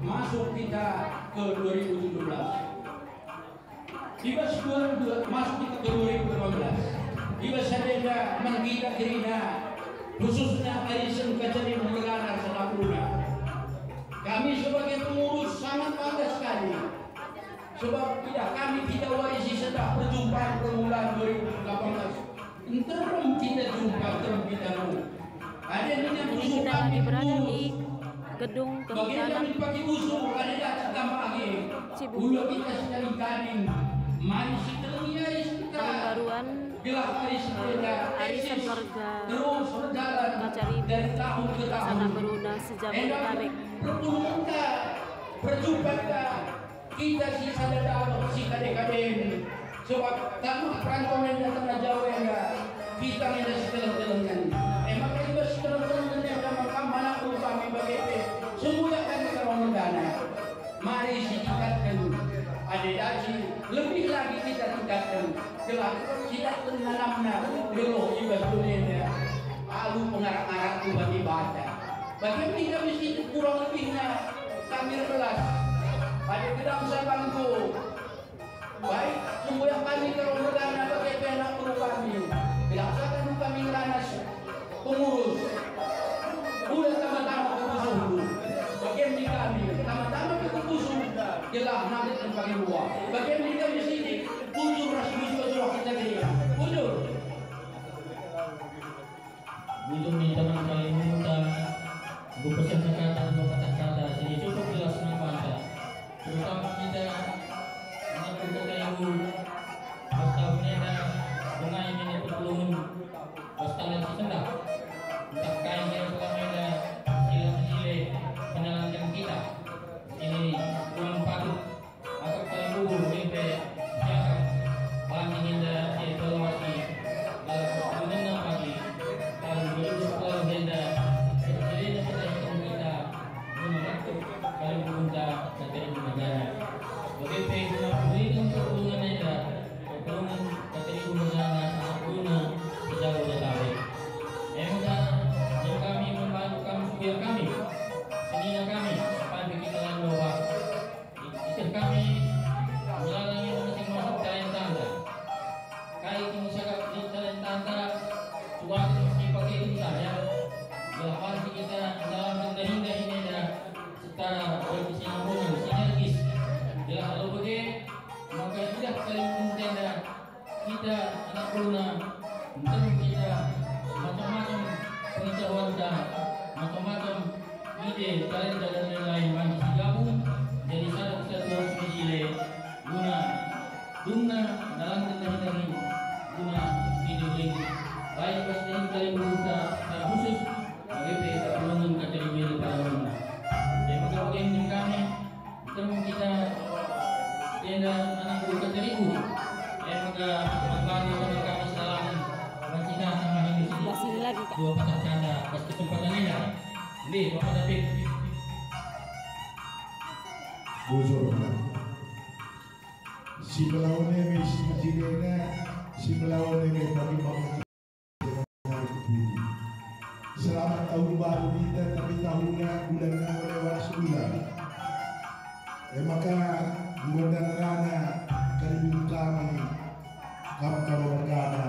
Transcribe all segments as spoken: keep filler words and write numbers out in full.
Masuk kita ke dua ribu tujuh belas. Ibas dua, dua, masuk kita ke dua ribu delapan belas. Ibas sadenda man kita kerina, khususna Arisen Kacaribu mergana Sanabruna. Kami sebagai pengurus sangat bangga sekali. Sebab tidak kami kita warisi sedah perjumpaan permulaan dua ribu delapan belas. Nterem kita jumpa, nterem kita ru. Ada yang Kini kita lagi berada di gedung kehutanan Cibubur. Pembaruan, eh, arisan warga Kacaribu, Sanabruna, se-Jabodetabek. Perpulungenta, perjumpanta, kita si sada daroh si kade-kaden, sebab taneh perantauan enda, taneh Jawa enda, kita enda sikeleng-kelengen. E maka i bas sikeleng-kelengen enda maka mana perlu kami bage pe, semula kami terang mergana. Mari sitingkatken, adi daci lebih lagi kita tingkatken, gelah kita nanamna geluh i bas doni enda alu pengarak-ngarak Tuhan Dibata. Bagi kita mesti kurang lebihnya kami erbelas. Adi gedang sabanku, baik sembuyak kami kalau mergana bagi pe anak beru kami. Bilang saja kami ngeranas pengurus. Udah tama-tama kepusuhndu. Bagi kami, tama-tama kepusuh. Jelas nanti tempat dua. Bagi kami sidik, bujur ras bujur kita dia. Bujur. Bujur min teman kalimunta, enggo pesan kata dua patah kata, si cukup jelas nampakna. Terutama kita, anak buku kayu, pas tahun enda, bengai mina perpulungen, pas tanggal si sendah. Entah kai nge selama enda, sila menile, penyalankan kita. Ini kurang patut. Akap kalibubu limpe siakap banci ninda si evaluasi dalam perpulungenna pagi tahun dua ribu sepuluh enda, perjalanan kita hitung kita guna rangkup kalibubunta Kacaribu mergana. Bage pe guna pulihken perpulungen enda, perpulungen Kacaribu mergana anak guna sejauh Jabodetabek. E maka, kami membantu kami, supir kami, senina kami, sampai kita lain domba. Iteh kami melalangi masing-masing talentanta. Kai kin siakap talentanta, cuba mesti pake kita, ya. Gelah banci kita dalam indah-indah ini, ya, secara berkesinambungan, sinergis. Gelah alu bage, maka idah talentanta. Kita anak guna, nterem kita, macam-macam pengetahuanta, macam-macam ide, talenta dan lain-lain banci sigabung jadi sada kesatuan si mejile guna, guna dalanken dahi-dahi guna hidup ini. Baik bas dahi kalibubunta secara khusus, bage pe perpulungen Kacaribu pada umumna. Terima kasih kami. Terus kita enda anak guru Kacaribu. Eh, maka membantu kami salam. Masih lagi, Kak. Dua patah kata pas kesempatan enda. Nih, Bapak David. Bujur. Si melawan eme si jilena, si melawan eme bagi bangun. Selamat tahun baru kita, tapi tahunna bulanna lewat sebulan. E maka, bulan rana kalibubu kami, kam kalo mergana.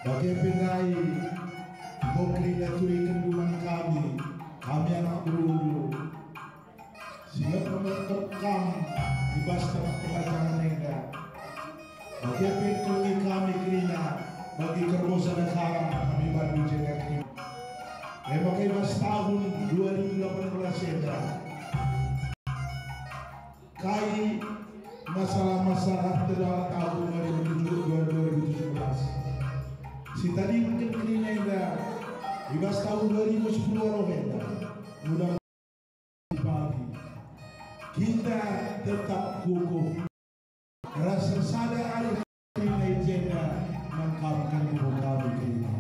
Bage pe ndai, enggo kerina turikenndu man kami, kami anak berundu. Sehingga pemerkep kam i bas tengah pelajaran enda. Bage pe kelengi kami kerina bagi kerbosa negara kami bandu jenda kerina. E maka i bas tahun dua ribu delapan belas enda, kai masalah-masalah terdapat tahun dua ribu tujuh belas, dua ribu tujuh belas. Si tadi mungkin kerina enda, i bas tahun dua ribu sepuluh enda. Mudah pagi. Kita tetap kukuh. Rasa sada ari nai jenda mangkapkan ibu kami kerina.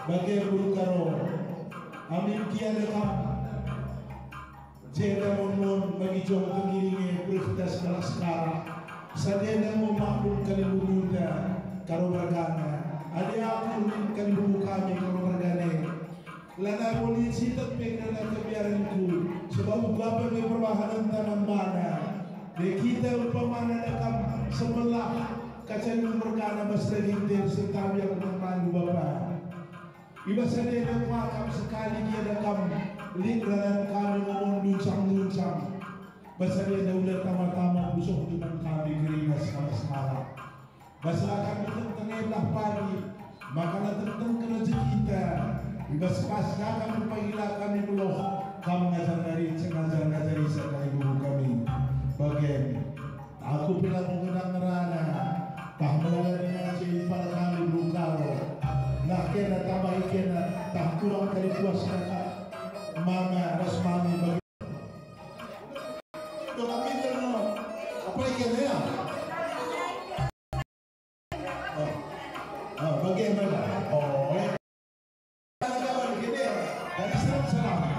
Bage pun karo, amin kiada kam. Jenda mon bagi jong pengiringe perihtas kalak sekarang. Sadenda mo maklum kalibubuta karo mergana. Adi aku min kalibubu kami karo mergane. Lanai boli citet pe kerna kebiarenku, sebab uga pe me perbahanenta man bana. Dai kita umpamana dekam sebelah kaca luhur kana bas daging ter sentabi aku man bandu, Bapa. I bas enda kuakap sekali gia dekam lit ralan kami ngomong nuncang-nuncang. Bas enda ula tama-tama pusuh dengan kami kerina sekalak-sekalak. Bas la kami tengteng elah pagi, maka la tengtengken rejekinta. I bas pas la kami pagi la kami meloh, kam ngajar-ngari, ngajar-ngajari sekali guru kami. Bagen, aku pe la mengenang ngerana, tah melala ngaji pada kami belum karo. Nah kena tambahi kena, tah kurang kali puas kata. Mama ras mami bagi. Doa pinter no. Apa ikan ya? Oh. Oh, bagian mana? Oh, ya. Dari salam-salam.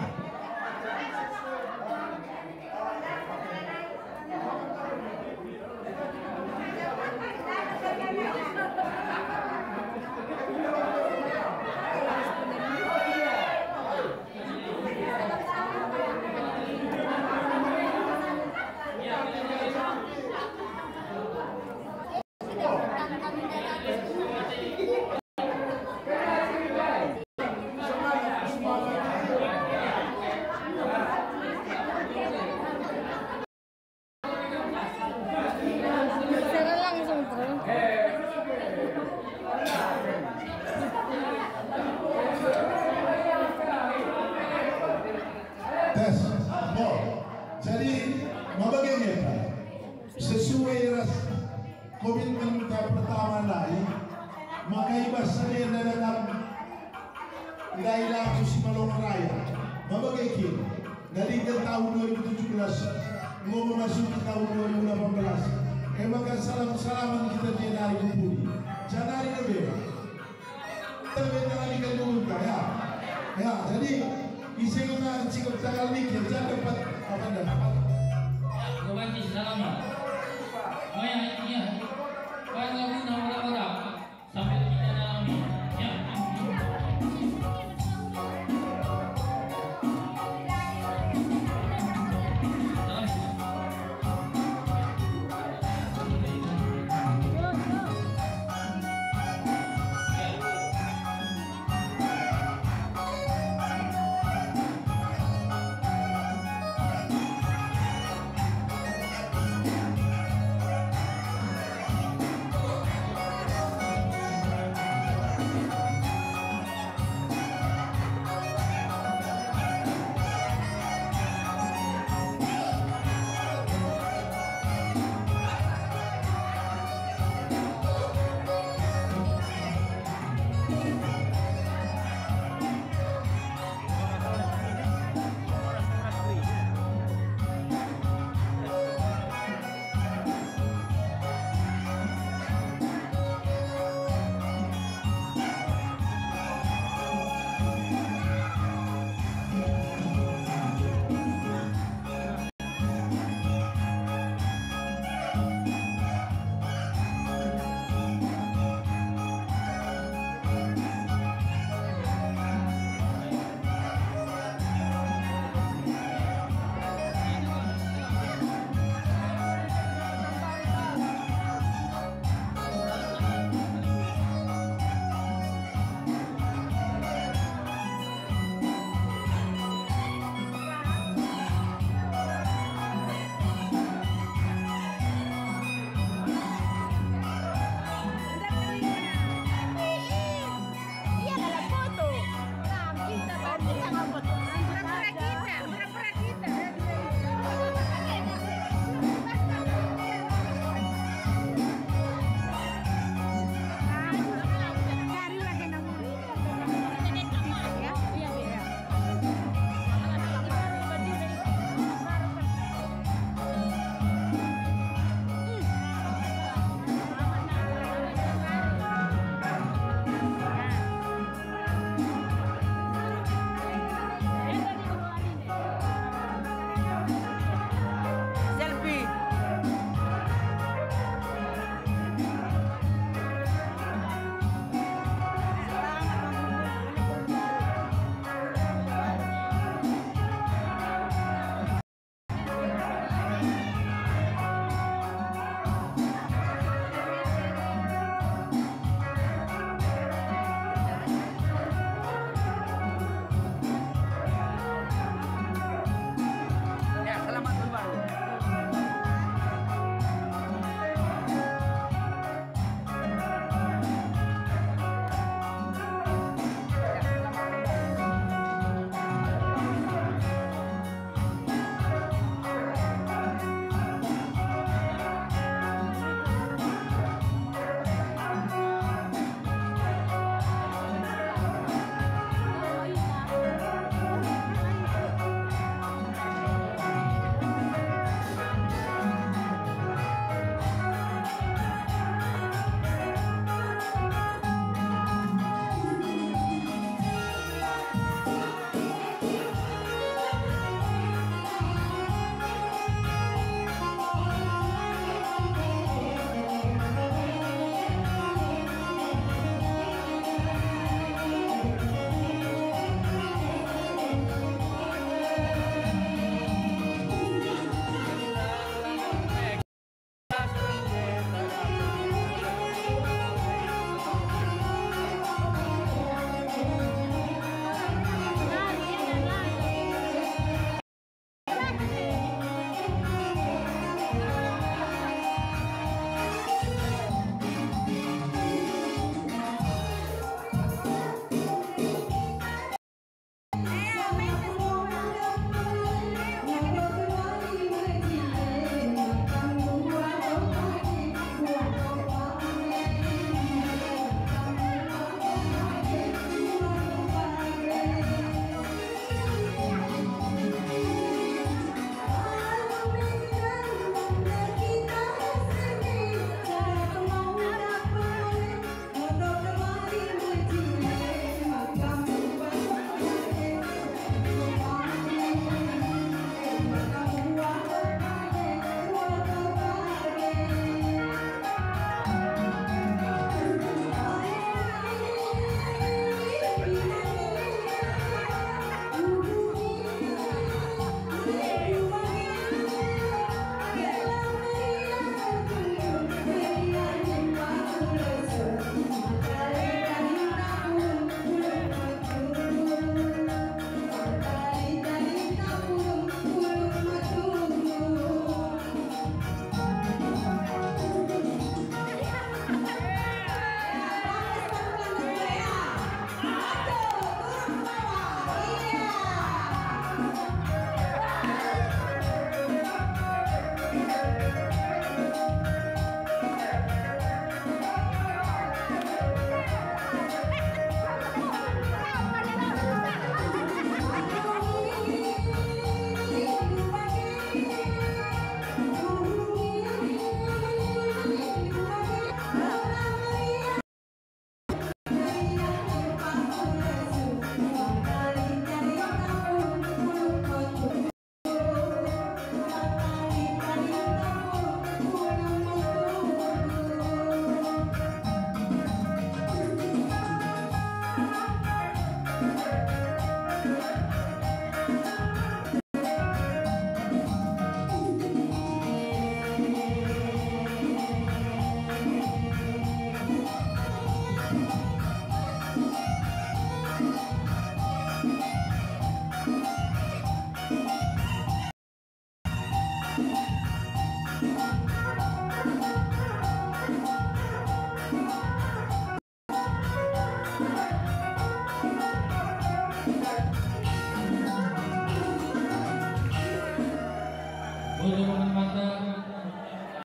Siaran langsung terus. Tes, mo. Jadi, mabage nge, Pak? Sesuai ras komitmen ta pertama nai, maka i bas enda datang ndai laku si Malongan Raya. Mabage kin? Dari ke tahun dua ribu tujuh belas, enggo memasuki tahun dua ribu delapan belas. E maka salam-salaman kita jenari ku pudi. Janari lebe. Tapi jangan dikandungkan, ya. Ya, jadi, ise kena cikap tanggal mikir, jangan dapat apa dah. Ya, gua banci salaman. Oh ya, iya. Kan lagu nama-nama. Sambil kita dalami. Ya.